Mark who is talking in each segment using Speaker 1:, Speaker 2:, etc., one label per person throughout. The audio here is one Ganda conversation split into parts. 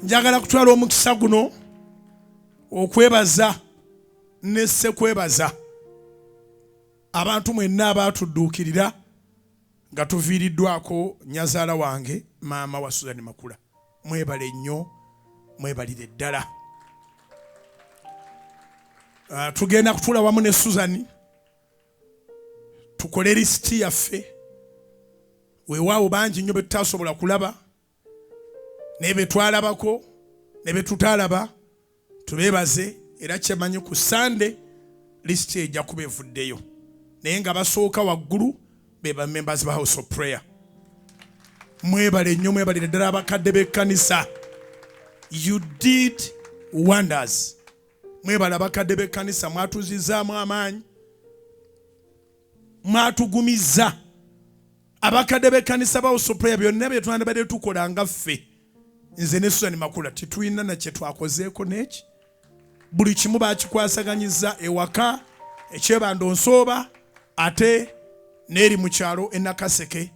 Speaker 1: Njagala kutwala omukisa guno okwebaza ne ssekwebaza abantu mwenna abaatudduukirira nga tuviiriddwako nnyazaala wange maama wa Susan Makula. Mwebale nnyo, mwebalire ddala. Tugenda kutuula wamu ne Susan tukole lisiti yaffe. Weewaawo bangi nnyo be tutasobola kulaba, naye be twalabako ne be tutaalaba tubeebaze, era kyemanyi ku Sande lisiti ejja kuba evuddeyo, naye nga basooka waggulu be ba members ba House of Prayer. Mwebale nnyo, mwebalire ddala abakadde b'ekkanisa. You did wonders. Mwebale abakadde b'ekkanisa, mwatuzizaamu amaanyi, mwatugumizza. Abakadde b'ekkanisa ba House of Prayer, byonna bye twandibadde tukola nga ffe, nze ne Susan Makula, tetulina na kye twakozeeko n'eki. Buli kimu bakikwasaganyiza ewaka ekyebando nsooba, ate n'eri mu kyalo e Nakaseke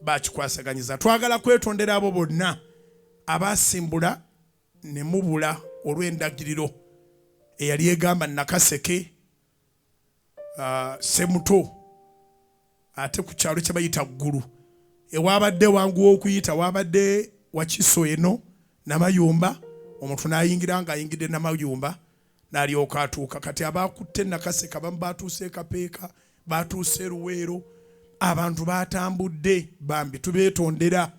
Speaker 1: bakikwasaganyiza. Twagala kwetondera abo bonna abasimbula ne mubula olw'endagiriro eyali egamba Nakaseke, Semuto, ate ku kyalo kye bayita Ggulu ewabadde wanguwa okuyita, wabadde Wakiso eno Namayumba, omuntu n'ayingira ng'ayingidde Namayumba n'alyoka atuuka. Kati abakutte Nakaseke abamu batuuse Kapeeka, batuuse Luweero, abantu batambudde bambi, tubeetondera,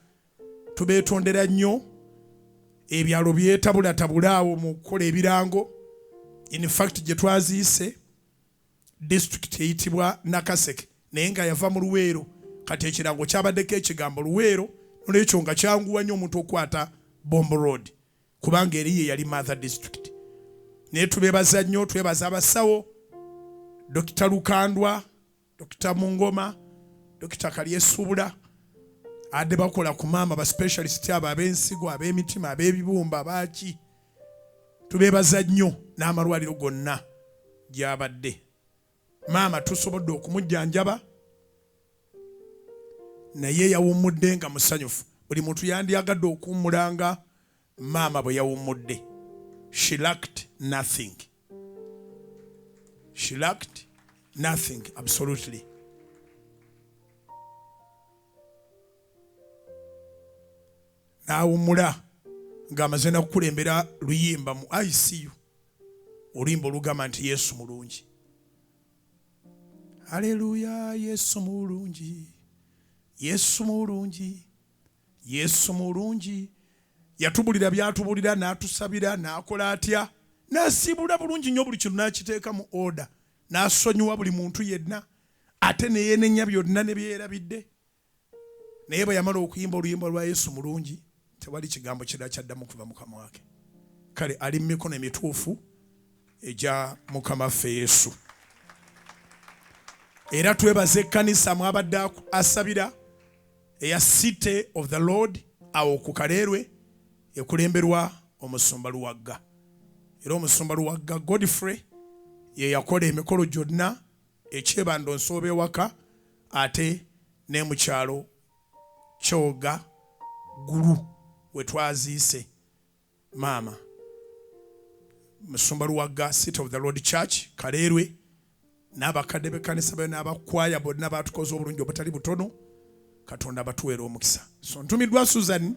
Speaker 1: tubeetondera nnyo. Ebyalo byetabulatabula awo mu kukola ebirango. In fact gye twaziise disitulikiti eyitibwa Nakaseke, naye nga yava mu Luweero. Kati ekirango kyabaddeko ekigambo Luweero, nolwekyo nga kyanguwa nnyo omuntu okukwata Bombo Road, kubanga eri ye yali mother district. Naye tubeebaza nnyo, twebaza abasawo, Dokita Lukandwa, Dokita Mungoma, Dokita Kalyesubula, adde bakola ku maama, ba specialist abo ab'ensigo, ab'emitima, ab'ebibumba, baaki. Tubeebaza nnyo n'amalwaliro gonna gy'abadde. Maama tusobodde okumujjanjaba, naye yawummudde nga musanyufu. Buli muntu yandyagadde okuwummula nga maama bwe yawummudde. She lacked nothing. She lacked nothing, absolutely. N'awummula ng'amaze na kukulembera luyimba mu ICU, oluyimba olugamba nti Yesu mulungi. Haleluya, Yesu mulungi, Yesu mulungi, Yesu mulungi. Yatubulira byatubulira, n'atusabira, n'akola atya, n'asiibula bulungi nnyo buli kintu, n'akiteeka mu order, n'asonyiwa buli muntu yenna, ate ne yeenenya byonna ne byerabidde. Naye bwe yamala okuyimba oluyimba lwa Yesu mulungi, tewali kigambo kirala kyaddamu kuva mu kamwa ke. Kale ali mu mikono emituufu egya Mukama ffe Yesu. Era twebaza ekkanisa mwabadde asabira eya City of the Lord awo ku Kaleerwe, ekulemberwa Omusumba Luwagga. Era Omusumba Luwagga Godfrey ye yakola emikolo gyonna ekyebando nsooba ewaka, ate ne mu kyalo Kyoga Ggulu we twaziise maama. Musumba Luwagga, City of the Lord Church Kaleerwe, n'abakadde b'ekkanisa bayo n'abakwaya bonna baatukoze obulungi obutali butono. Katonda abatuweera omukisa. So ntumiddwa Susan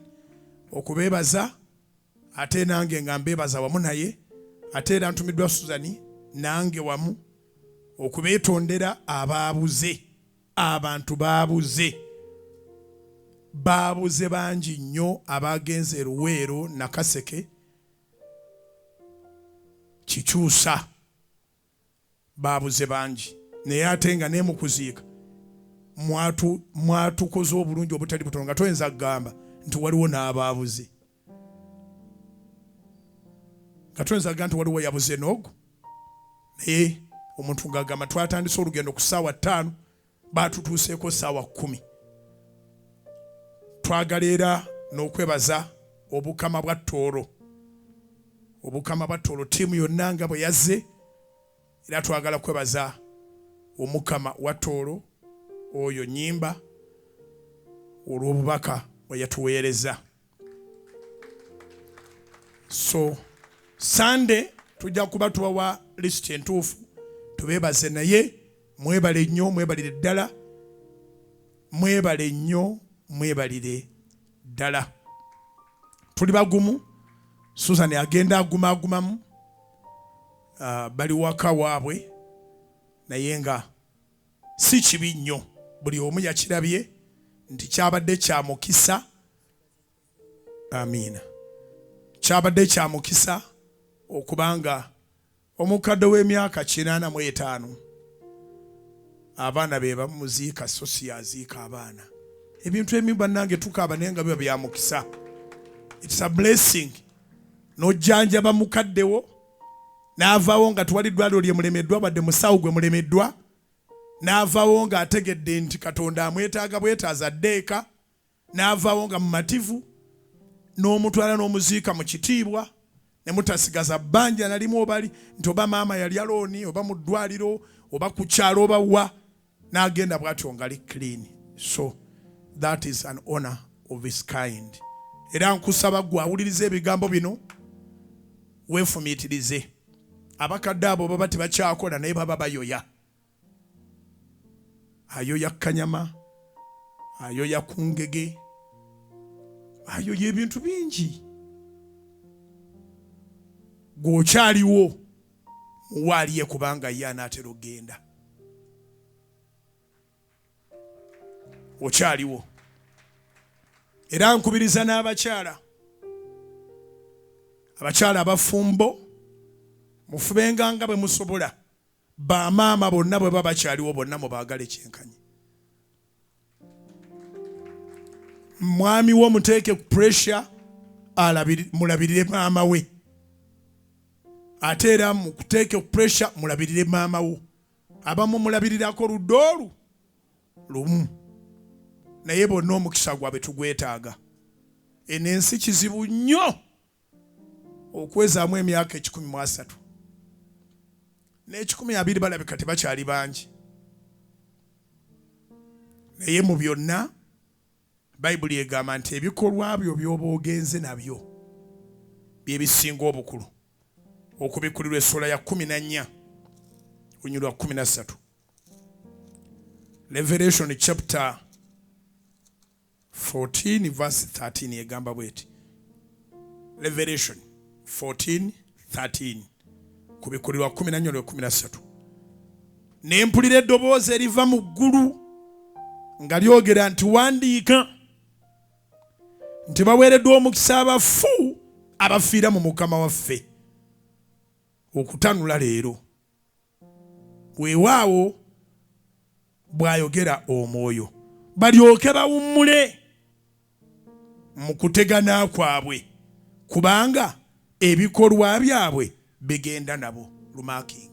Speaker 1: okubeebaza, ate nange nga mbeebaza wamu naye. Ate era ntumiddwa Susan nange wamu okubeetondera abaabuze. Abantu baabuze, baabuze bangi nnyo abaagenze e Luweero, Nakaseke, Kikyusa, baabuze bangi. Naye ate nga ne mu kuziika mwatukoze obulungi obutali butono, nga toyinza kugamba nti waliwo n'abaabuze, nga toyinza kugamba nti waliwo yabuze n'ogu. Naye omuntu ng'agamba twatandise olugendo ku ssaawa 5, baatutuuseeko ssaawa 10. Twagala era n'okwebaza Obukama bwa Tooro, Obukama bwa Tooro ttiimu yonna nga bwe yazze. Era twagala kwebaza Omukama wa Tooro oyo Nyimba olw'obubaka bwe yatuweereza. So Sunday tujja kuba tubawa list entuufu tubeebaze, naye mwebale nnyo, mwebalire ddala, mwebale nnyo, mwebalire ddala. Tuli bagumu. Susan agenda agumagumamu, bali waka waabwe, naye nga si kibi nnyo. Buli omu yakirabye nti kyabadde kya mukisa. Amiina. Kyabadde kya mukisa okubanga omukadde w'emyaka 85 abaana be bamuziika, so si yaziika abaana. Ebintu ebimu bannange tukaaba, naye nga biba bya mukisa. It's a blessing n'ojjanjaba mukaddewo n'avaawo nga tewali ddwaliro lye mulemeddwa, wadde musawo gwe mulemeddwa, n'avaawo ng'ategedde nti Katonda amwetaaga bwetaaza adde eka, n'avaawo nga mumativu, n'omutwala n'omuziika mu kitiibwa, ne mutasigaza bbanja nalimu obali nti oba maama yalya looni, oba mu ddwaliro, oba ku kyalo, oba wa, n'agenda bw'atyo ngali clean. So that is an honor of its kind. Era nkusaba gwe awuliriza ebigambo bino weefumiitirize. Abakadde abo baba tebakyakola, naye baba bayoya, ayoya kanyama, ayoya kungege, ayoya ebintu bingi. Gw'okyaliwo muwaaliye, kubanga ye anaatera okugenda. Okyaliwo. Era nkubiriza n'abakyala, abakyala abafumbo, mufubenga nga bwe musobola bamaama bonna bwe baba bakyaliwo bonna mubaagale kyenkanyi. Mwami wo muteeke ku pressure mulabirire maama we, ate era mukuteeke ku pressure mulabirire maama wo. Abamu mulabirirako ludda olu lumu, naye bonna omukisa gwabwe tugwetaaga. Eno ensi kizibu nnyo okwezaamu emyaka 130 n'120, balabika tebakyali bangi. Naye mu byonna Bayibuli egamba nti ebikolwa byo by'oba ogenze nabyo bye bisinga obukulu. Okubikkulirwa essula ya 14 olunyiriri lwa 13, Revelation chapter 14 verse 13, egamba bweti, Revelation 14 13, Kubikkulirwa 14 lwe 13: "Ne mpulira eddoboozi eriva mu ggulu nga lyogera nti, 'Wandiika nti baweereddwa omukisa abafu abafiira mu Mukama waffe okutanula leero. Weewaawo, bw'ayogera Omwoyo, balyoke bawummule mu kutegana kwabwe, kubanga ebikolwa byabwe bigenda nabo.'" Lumaking,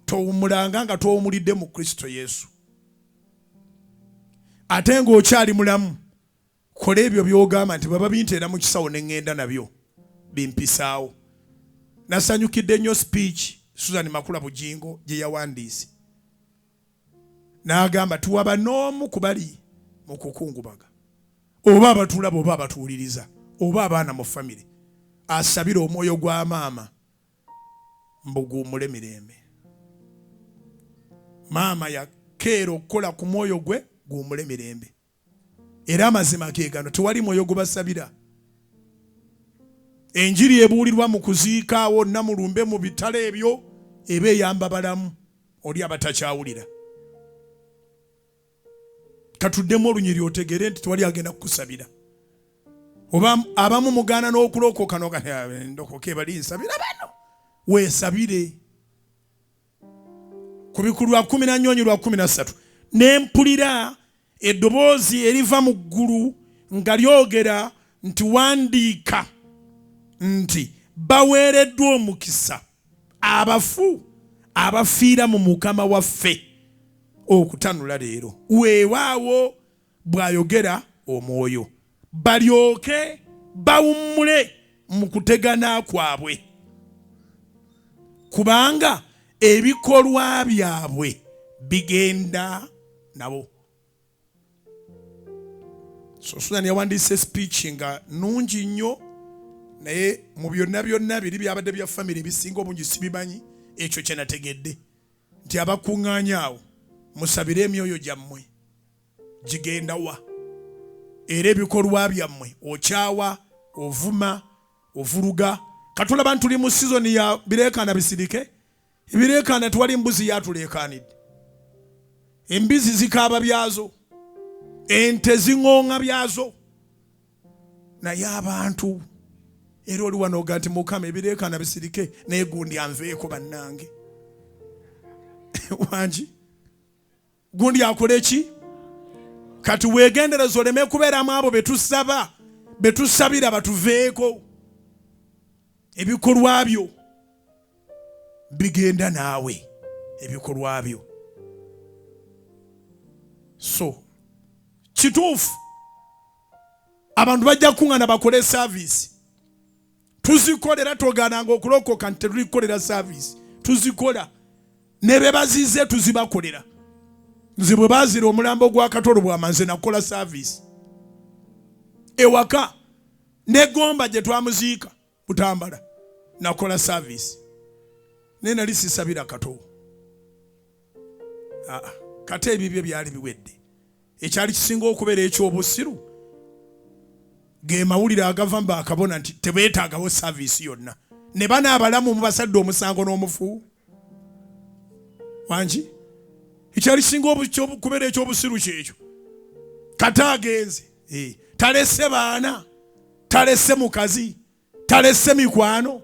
Speaker 1: towummulanga nga towumulidde mu Kristo Yesu. Ate ng'okyali mulamu, kola ebyo by'ogamba nti baba binteera mu kisawo ne ŋŋenda nabyo bimpisaawo. Nasanyukidde nnyo speech Susan Makula Bugingo gye yawandiise n'agamba tuwaba n'omu ku bali mu kukungubaga, oba abatulaba, oba abatuwuliriza, oba abaana mu famire, asabire omwoyo gwa maama mbuguumule mirembe. Maama yakeera okukola ku mwoyo gwe guwumule mirembe. Era amazima ge gano, tewali mwoyo gubasabira. Enjiri ebuulirwa mu kuziika wonna mu lumbe mu bitalo ebyo eba eyamba balamu, oli abatakyawulira. Katuddemu olunyiri otegere nti tewali agenda kukusabira. Oba abamu mugaana n'okulokoka, ndokoke bali nsabira bano. Weesabire. Kubikkulirwa 14 lwa 13: "Ne mpulira eddoboozi eriva mu ggulu nga lyogera nti, 'Wandiika nti baweereddwa omukisa abafu abafiira mu Mukama waffe okutanula leero. Weewaawo, bw'ayogera Omwoyo, balyoke bawummule mu kutegana kwabwe, kubanga ebikolwa byabwe bigenda nabo.'" So Susan yawandiise speech nga nungi nnyo. Naye mu byonna byonna biri byabadde bya famire ebisinga obungi sibimanyi. Ekyo kye nategedde nti abakuŋŋaanya awo musabire emyoyo gyammwe gigenda wa, era ebikolwa byammwe, okyawa, ovuma, ovuluga. Katulaba ntuli mu sizoni ya bireekaana bisirike. Ebireekaana tewali mbuzi yatuleekaanidde, embizi zikaaba byazo, ente ziŋooŋa byazo, naye abantu era oli wano oga nti Mukama ebireekaana bisirike, naye gundi anveeko bannange. Wangi gundi akole ki? Kati weegendereza oleme kubeeramu abo betusaba betusabira batuveeko. Ebikolwa byo bigenda naawe, ebikolwa byo. So kituufu abantu bajja kuŋŋana bakole saaviisi, tuzikolera. Togaananga okulokoka nti tetulikolera saaviisi, tuzikola ne be bazize tuzibakolera. Nze bwe baazira omulambo gwa Katolo bwama, nze nakola saaviisi ewaka negomba gye twamuziika Butambala, nakola saaviisi, naye nali sisabira Kato. Aa, kate ebibyo byali biwedde. Ekyali kisinga okubeera ekyobusiru ge mawulire agava mu bakabona nti tebeetaagawo saaviisi yonna, ne bana abalamu mubasadde omusango n'omufu wangi. Ekyali kisinga okubeera ekyobusiru kyekyo. Kate agenze, talese baana, talese mukazi, talese mikwano.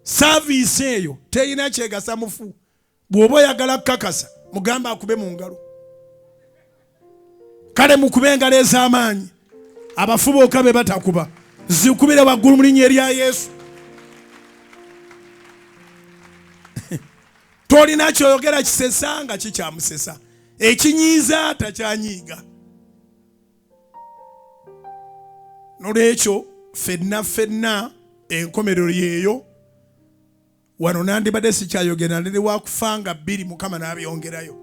Speaker 1: Saaviisi eyo terina kyegasa mufu. Bw'oba oyagala kukakasa, mugambe akube mu ngalo. Kale mukube engalo ez'amaanyi, abafu bokka be batakuba. Zikubire waggulu mu linnya erya Yesu. Tolina kyoyogera kisesa nga kikyamusesa, ekinyiiza takyanyiiga. Nolwekyo ffenna ffenna enkomerero yeeyo. Wano nandibadde sikyayogera, nali wakufa nga 2, Mukama n'abyongerayo.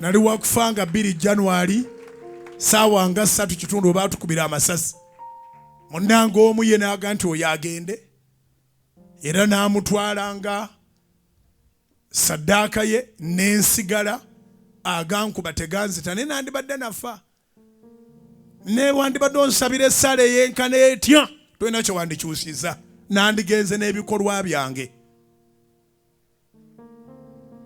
Speaker 1: Nali wakufa nga 2 January, saawa nga 3 kitundu, obatukubira amasasi. Munnange omu ye n'aga nti oyo agende, era n'amutwala nga saddaaka ye, n'ensigala agankuba teganzita, naye nandibadde nafa. Newandibadde onsabira essaala eyenkana etya, tolina kye wandikyusiza, nandigenze n'ebikolwa byange.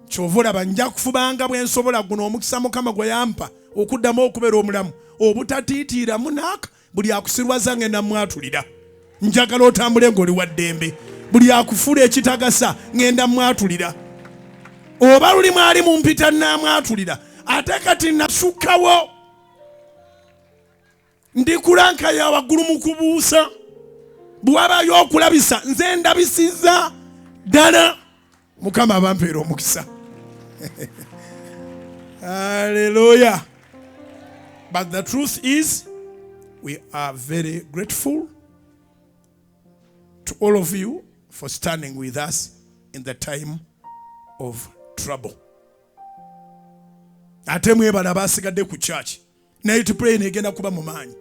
Speaker 1: Kyova olaba nja kufubanga bwe nsobola guno omukisa Mukama gwe yampa okuddamu okubeera omulamu, obutatiitiiramu naaka. Buli akusirwaza ngenda mwatulira. Njagala otambule ng'oli wa ddembe. Buli akufuula ekitagasa ngenda mwatulira. Oba luli mwali mumpita naamwatulira, ate kati nasukkawo, ndikulanka ya waggulu mu kubuusa. Bwe wabayo okulabisa, nze ndabisiza ddala. Mukama abampeera omukisa. Hallelujah. But the truth is, we are very grateful to all of you for standing with us in the time of trouble. Ate mwebala abasigadde ku church. Night prayer negenda kuba mu maanyi.